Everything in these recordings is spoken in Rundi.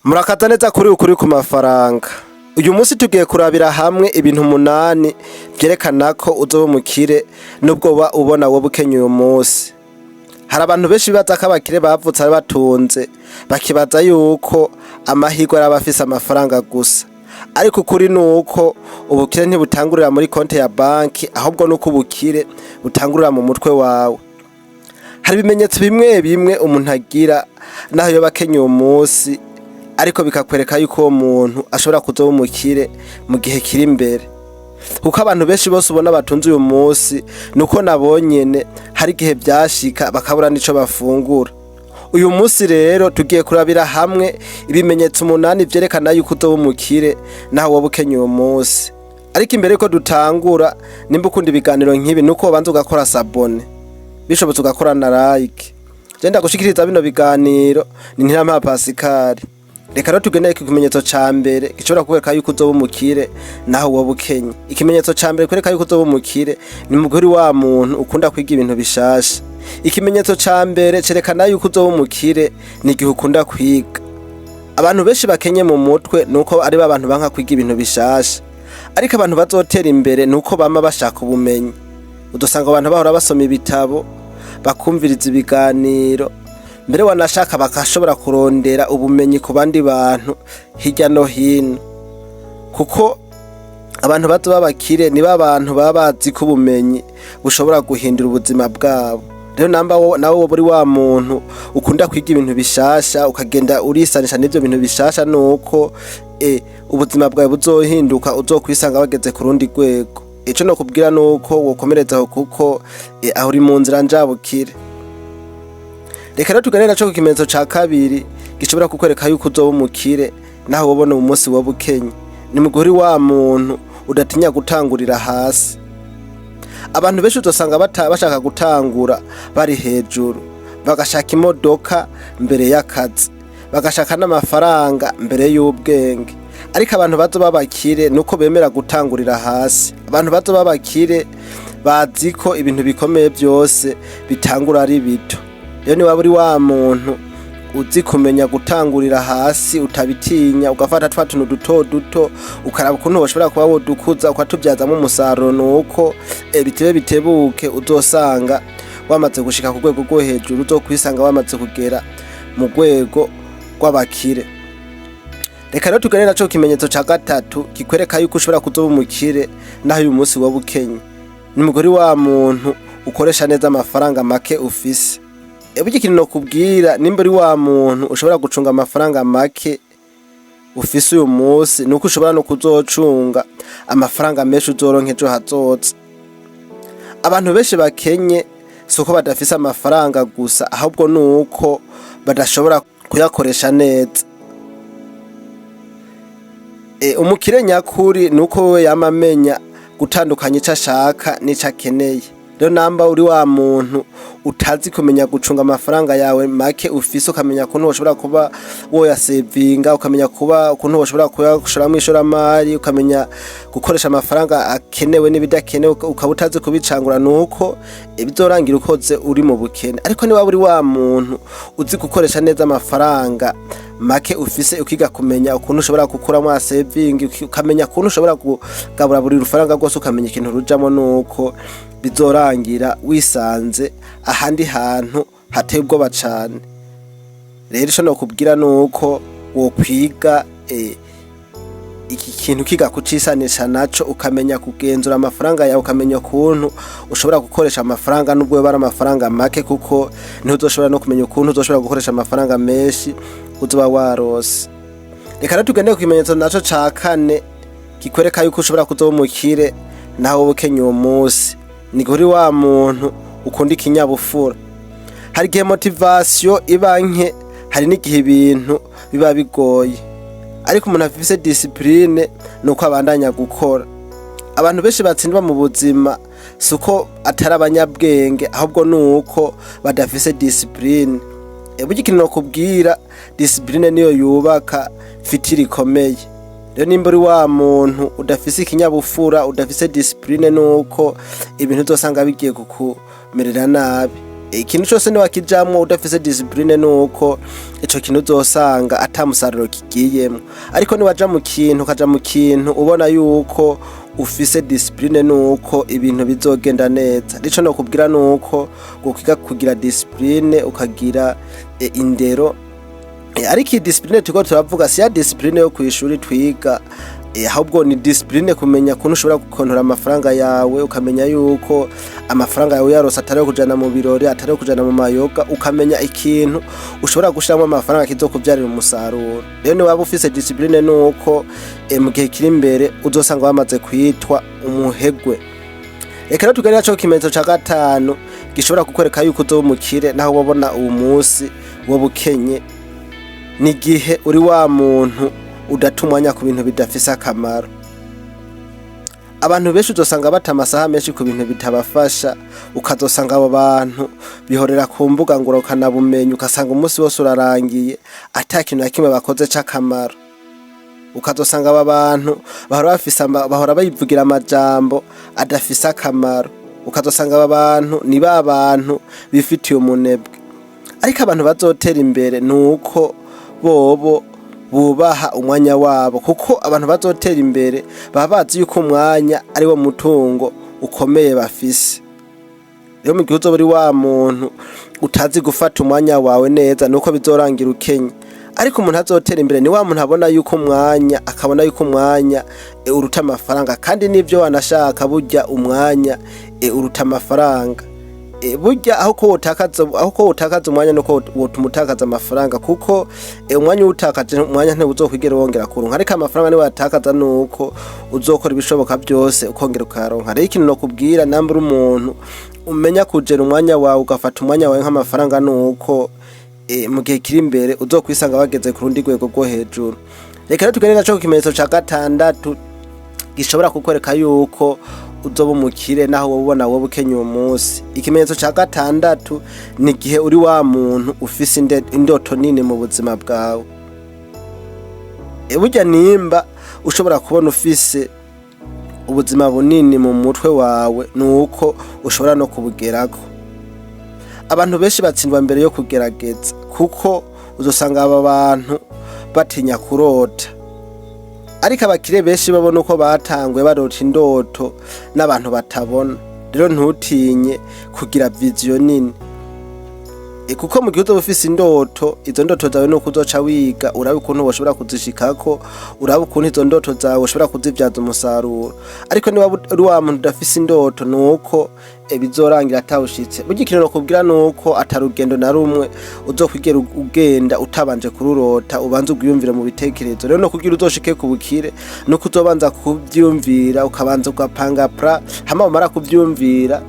Murakaza neza kuri Ukuri ku Mafaranga. Uyu munsi tugiye kurabira hamwe ibintu 8 vyerekana ko uzoba umukire nubwo uba ubona wowe ukenye uyu munsi. Hari abantu benshi bibaza ko abakire bavutse ari batunze, bakibaza yuko amahirwe ari abafise amafaranga gusa. Ariko ukuri nuko ubukire ntibutangurira muri konte ya banki, ahubwo nuko ubukire butangurira mu mutwe wawe. Hari ibimenyetso bimwe bimwe umuntu agira naho yoba akenye uyu munsi, ariko bikakwereka yuko uwo muntu ashobora kuzoba umukire mu gihe kiri imbere. Kuko abantu benshi bose ubona batunze uyu munsi, nuko nabo nyene hari igihe vyashika bakabura n'ico bafungura. Uyu munsi rero tugiye kurabira hamwe ibimenyetso 8 vyerekana yuko uzoba umukire naho woba ukenye uyu munsi. Ariko imbere yuko dutangura, nimba ukunda ibiganiro nk'ibi, nuko wobanza ugakora s'abonner, bishobotse ugakora na like. Je ndagushikiriza bino biganiro ni Ntirampa Pascal. Reka rero tugendere ku kimenyetso ca mbere gishobora kukwereka yuko uzoba umukire naho woba ukenye. Ikimenyetso ca mbere kwereka yuko uzoba umukire ni mu gihe uri wa muntu ukunda kwiga ibintu bishasha. Ikimenyetso ca mbere cerekana yuko uzoba umukire ni igihe ukunda kwiga. Abantu benshi bakenye mu mutwe nuko ari ba bantu banka kwiga ibintu bishasha. Ariko abantu bazotera imbere nuko bama bashaka ubumenyi. Udusanga abantu bahora basoma ibitabo, bakumviriza ibiganiro, mbere wanashaka bakashobora kurondera ubumenyi ku bandi bantu hirya no hino. Kuko abantu bazoba abakire nibo abantu baba bazi ko ubumenyi bushobora guhindura ubuzima bwabo. Rero namba nawe woba uri wa muntu ukunda kwiga ibintu bishasha, ukagenda urisanisha n'ivyo bintu bishasha, nuko ubuzima bwawe buzohinduka, uzokwisanga wageze ku rundi rwego. Ico nokubwira nuko wokomerezaho, kuko aho uri mu nzira njabukire. Reka rero tuganire naco ku kimenyetso ca kabiri gishobora kukwereka yuko uzoba umukire naho wobona uyu munsi woba ukenye. Ni mu gihe uri wa muntu udatinya gutangurira hasi. Abantu benshi uzosanga bashaka gutangura bari hejuru, bagashaka imodoka mbere y'akazi, bagashaka n'amafaranga mbere y'ubwenge. Ariko abantu bazoba abakire nuko bemera gutangurira hasi. Abantu bazoba abakire bazi ko ibintu bikomeye vyose bitangura ari bito. Rero niwaba uri wa muntu uzi kumenya gutangurira hasi, utabitinya, ugafata twa tuntu duto duto, ukaraba ukuntu woshobora kuba wodukuza ukatuvyazamwo umusaruro, nuko bitebe bitebuke uzosanga wamaze gushika ku rwego rwo hejuru, uzokwisanga wamaze kugera mu rwego rw'abakire. Reka rero tugane naco kimenyetso ca gatatu kikwereka yuko ushobora kuzoba umukire naho uyu munsi woba ukenye. Ni mu gihe uri wa muntu ukoresha neza amafaranga make ufise. Burya ikintu nokubwira, nimba uri wa muntu ushobora gucunga amafaranga make ufise uyu munsi, nuko ushobora no kuzocunga amafaranga menshi uzoronka ejo hazoza. Abantu benshi bakenye si uko badafise amafaranga gusa, ahubwo nuko badashobora kuyakoresha neza. Umukire nyakuri nuko wewe yama amenya gutandukanya ico ashaka n'ico akeneye. Rero namba uri wa muntu utazi kumenya gucunga amafaranga yawe make ufise, ukamenya ukuntu woshobora kuba woyasevinga, ukamenya kuba ukuntu woshobora kuyashora mw'ishoramari, ukamenya gukoresha amafaranga akenewe n'ibidakenewe, ukaba utazi kubicangura, nuko bizorangira ukoze uri mu bukene. Ariko niba uri wa muntu uzi gukoresha neza amafaranga make ufise, ukiga kumenya ukuntu ushobora gukuramwo saving, ukamenya ukuntu ushobora kugabura buri rufaranga rwose, ukamenya ikintu rujamwo, nuko bizorangira wisanze ahandi hantu hateye ubwoba cane. Rero ico nokubwira nuko wokwiga iki kintu, ukiga kucisanisha naco, ukamenya kugenzura amafaranga yawe, ukamenya ukuntu ushobora gukoresha amafaranga nubwo yoba ari amafaranga make, kuko niho uzoshobora no kumenya ukuntu uzoshobora gukoresha amafaranga menshi uzoba warose. Reka rero tugende ku kimenyetso naco ca kane kikwereka yuko ushobora kuzoba umukire naho woba ukenye uwo munsi. Ni uri wa muntu ukunda ikinyabupfura. Hari igihe motivation iba nke, hari n'igihe ibintu biba bigoye, ariko umuntu afise discipline nuko abandanya gukora. Abantu benshi batsindwa mu buzima si uko atari abanyabwenge, ahubwo nuko badafise discipline. Burya ikintu nokubwira, discipline niyo yubaka futur ikomeye. Rero nimba uri wa muntu udafise ikinyabupfura, udafise discipline, nuko ibintu uzosanga bigiye kukumerera nabi. Ikintu cose niwakijamwo udafise discipline, nuko ico kintu uzosanga ata musaruro kigiyemwo. Ariko niwaja mu kintu, ukaja mu kintu ubona yuko ufise discipline, nuko ibintu bizogenda neza. Nico nokubwira nuko wokwiga kugira discipline, ukagira indero. Ariko iyi discipline turiko turavuga si ya discipline yo kw'ishuri twiga, ahubwo ni discipline kumenya kuntu ushobora gukontora amafaranga yawe, ukamenya yuko amafaranga yawe uyarose atari ayo kujana mu birori, atari ayo kujana mu mayoga, ukamenya ikintu ushobora gushiramwo amafaranga kizokuvyarira umusaruro. Rero niwaba ufise discipline, nuko mu gihe kiri imbere uzosanga wamaze kwitwa umuherwe. Reka rero tugere naco kimenyetso ca gatanu gishobora kukwereka yuko uzoba umukire naho wobona uwu musi woba ukenye. Ni igihe uri wa muntu udata umwanya ku bintu bidafise akamaro. Abantu benshi uzosanga bata amasaha menshi ku bintu bitabafasha, ukazosanga abo bantu bihorera ku mbuga ngurukanabumenyi, ugasanga umunsi wose urarangiye ata kintu na kimwe bakoze c'akamaro. Ukazosanga aba bantu bahora bafise bahora bivugira amajambo adafise akamaro. Ukazosanga aba bantu ni ba bantu bifitiye umunebwe. Ariko abantu bazotera imbere nuko bobo bubaha umwanya wabo, kuko abantu bazotera imbere baba bazi yuko umwanya ari wo mutungo ukomeye bafise. Rero mu gihe uzoba uri wa muntu utazi gufata umwanya wawe neza, nuko bizorangira ukenye. Ariko umuntu azotera imbere ni wa muntu abona yuko umwanya, akabona yuko umwanya uruta amafaranga. Kandi n'ivyo wanashaka, burya umwanya uruta amafaranga. Burya aho ko wotakaza umwanya nuko wotuma utakaza amafaranga, kuko umwanya uwutakaje, umwanya ntiwuzokwigera wongera kuronka. Ariko amafaranga niwayatakaza, nuko uzokora ibishoboka byose ukongera ukayaronka. Rero ikintu nokubwira, namba uri umuntu umenya kujera umwanya wawe, ugafata umwanya wawe nk'amafaranga, nuko mu gihe kiri imbere uzokwisanga wageze ku rundi rwego rwo hejuru. Reka rero tugende naco ku kimenyetso ca gatandatu gishobora kukwereka yuko uzoba umukire naho wowe ubona wowe ukenye uwo munsi. Ikimenyetso ca gatandatu ni igihe uri wa muntu ufise indoto nini mu buzima bwawe. Burya nimba ushobora kubona ufise ubuzima bunini mu mutwe wawe, nuko ushobora no kubugerako. Abantu benshi batsindwa mbere yo kugerageza, kuko uzosanga aba bantu batinya kurota. Ariko abakire benshi babona uko batanguye barota indoto n'abantu batabona. Rero ntutinye kugira vision nini, kuko mu gihe uzoba ufise indoto, izo ndoto zawe nuko uzoca wiga urabe ukuntu woshobora kuzishikako, urabe ukuntu izo ndoto zawe ushobora kuzivyaza umusaruro. Ariko niba uri wa muntu udafise indoto, nuko bizorangira atawushitse. Burya ikintu nokubwira nuko ata rugendo na rumwe uzokwigera ugenda utabanje kururota, ubanze ugwiyumvire mu bitekerezo. Rero no kugira uzoshike ku bukire nuko uzobanza kuvyiyumvira, ukabanza ugapanga plan, hama wamara kuvyumvira,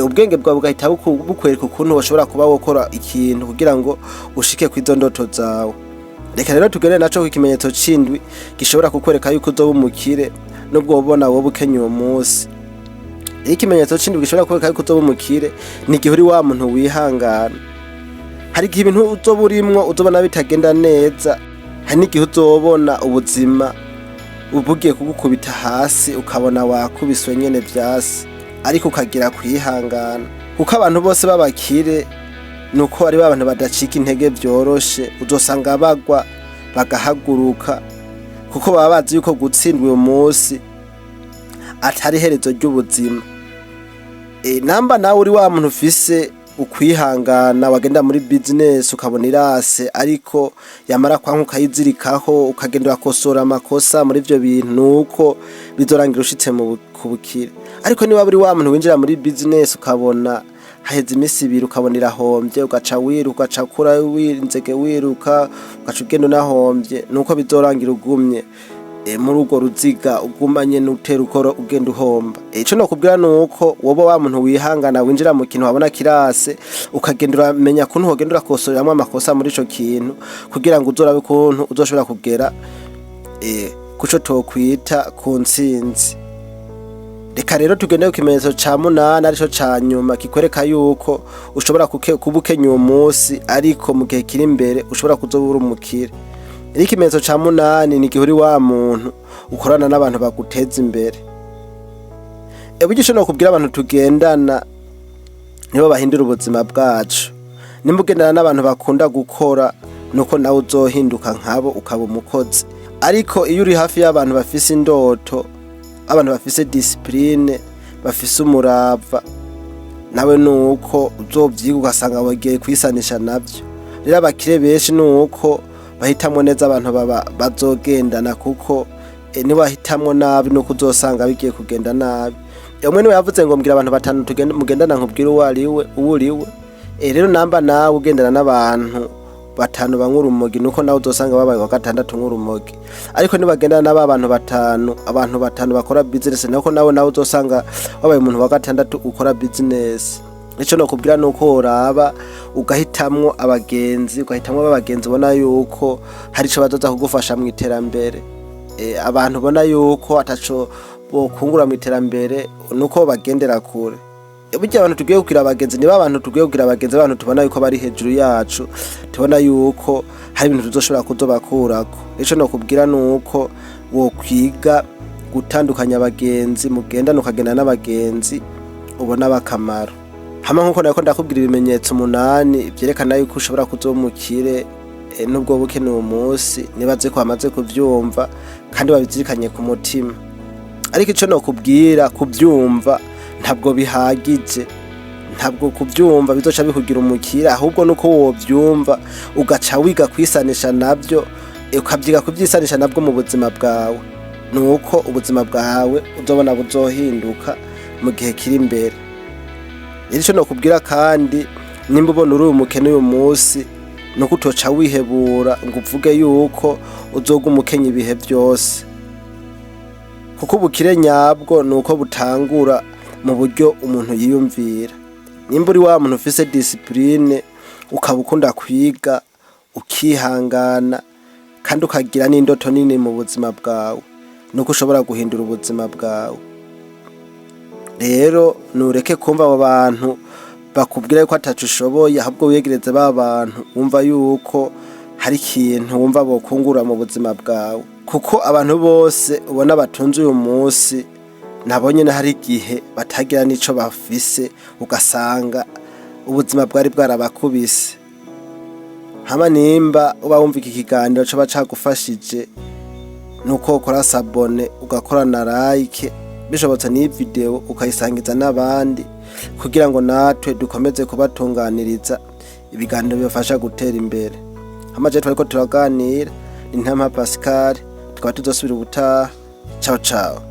ubwenge bwawe bugahita bukwereka ukuntu woshobora kuba wokora ikintu kugira ngo ushike kw'izo ndoto zawe. Reka rero tugende naco ku kimenyetso c'indwi gishobora kukwereka yuko uzoba umukire nubwo wobona wowe ukenye uwo munsi. Iyo ikimenyetso c'indwi gishobora kukwereka yuko uzoba umukire ni igihe uri wa muntu wihangana. Hari igihe ibintu uzoba urimwo uzobona bitagenda neza, hari n'igihe uzobona ubuzima bugiye kugukubita hasi, ukabona wakubiswe nyene vyasi, ariko ukagira kwihangana, kuko abantu bose b'abakire nuko ari ba bantu badacika intege vyoroshe. Uzosanga bagwa bagahaguruka, kuko baba bazi yuko gutsindwa uyu munsi atari iherezo ry'ubuzima. Namba nawe uri wa muntu ufise ukwihangana, wagenda muri business ukabona irase, ariko yamara kwanka ukayizirikaho, ukagenda urakosora amakosa muri ivyo bintu, nuko bizorangira ushitse ku bukire. Ariko niba uri wa muntu winjira muri business ukabona haheze imisi 2 ukabona irahomvye, ugaca wiruka, ugaca kura winzege wiruka, ugaca ugenda unahomvye, nuko bizorangira ugumye muri urwo ruziga, uguma nyene utera ukora ugenda uhomba. Ico nokubwira nuko woba wa muntu wihangana, winjira mu kintu wabona kirase, ukagenda uramenya kuntu wogenda urakosoreramwo amakosa muri ico kintu, kugira ngo uzorabe ukuntu uzoshobora kugera kuco tokwita ku ntsinzi. Reka rero tugende ku kimenyetso ca munani, arico ca nyuma, kikwereka yuko ushobora kuba ukenye uwo munsi, ariko mu gihe kiri imbere ushobora kuzoba uri umukire. Rero ikimenyetso ca munani ni igihe uri wa muntu ukorana n'abantu baguteza imbere. Burya ico nokubwira abantu tugendana Nibo bahindura ubuzima bwacu. Nimba ugendana n'abantu bakunda gukora, nuko nawe uzohinduka nkabo, ukaba umukozi. Ariko iyo uri hafi y'abantu bafise indoto, abantu bafise discipline, bafise umurava, nawe nuko uzovyiga, ugasanga wagiye kwisanisha navyo. Rero abakire benshi nuko bahitamwo neza abantu baba bazogendana, kuko niwahitamwo nabi nuko uzosanga bigiye kugenda nabi. Umwe niwe yavuze ngo: "Mbwira abantu batanu mugendana, nkubwire uwo ariwe, uwo uriwe." Rero namba nawe ugendana n'abantu batanu banywa urumogi, nuko nawe uzosanga babaye wa gatandatu nk'urumogi. Ariko nibagendana n'aba bantu batanu, abantu batanu bakora business, nuko nawe uzosanga wabaye umuntu wa gatandatu ukora business. Ico nokubwira nuko woraba ugahitamwo abagenzi, ugahitamwo abagenzi ubona yuko hari ico bazoza kugufasha mu iterambere. Abantu ubona yuko ataco bokungura mu iterambere, nuko bagendera kure. Burya abantu tugiye kugira abagenzi, niba abantu tugiye kugira abagenzi, abantu tubona yuko bari hejuru yacu, tubona yuko hari ibintu tuzoshobora kuzobakurako. Ico nokubwira nuko wokwiga gutandukanya abagenzi mugendana, ukagenda n'abagenzi ubona bakamaro. Hama nkuko nariko ndakubwira ibimenyetso 8 vyerekana yuko ushobora kuzoba umukire nubwo bukene uyu munsi, nibaze ko wamaze kuvyumva kandi wabizirikanye ku mutima. Ariko ico nokubwira, kuvyumva ntabwo bihagije, ntabwo kuvyumva bizoca bikugira umukire, ahubwo nuko wovyumva ugaca wiga kwisanisha navyo, ukavyiga kuvyisanisha nabwo mu buzima bwawe, nuko ubuzima bwawe uzobona buzohinduka mu gihe kiri imbere. Rero ico nokubwira kandi, nimba ubona uri umukene uyu munsi, nuko utoca wihebura ngo uvuge yuko uzoguma ukenya ibihe vyose, kuko ubukire nyabwo nuko butangura mu buryo umuntu yiyumvira. Nimba uri wa muntu ufise discipline, ukaba ukunda kwiga, ukihangana, kandi ukagira n'indoto nini mu buzima bwawe, nuko ushobora guhindura ubuzima bwawe. Rero nureke kumva abo bantu bakubwira yuko ataco ushoboye, ahubwo wiyegereze ba bantu wumva yuko hari ikintu wumva bokungura mu buzima bwawe, kuko abantu bose ubona batunze uyu munsi nabo nyene hari igihe batagira n'ico bafise, ugasanga ubuzima bwari bwarabakubise. Hama nimba uba wumva iki kiganiro coba cagufashije, nuko ukora s'abonner, ugakora na like, bishobotse n'iyi video ukayisangiza n'abandi, kugira ngo natwe dukomeze kubatunganiriza ibiganiro bibafasha gutera imbere. Hama je twariko turaganira ni Ntampa Pascal, tukaba tuzosubira ubutaha. Ciao ciao.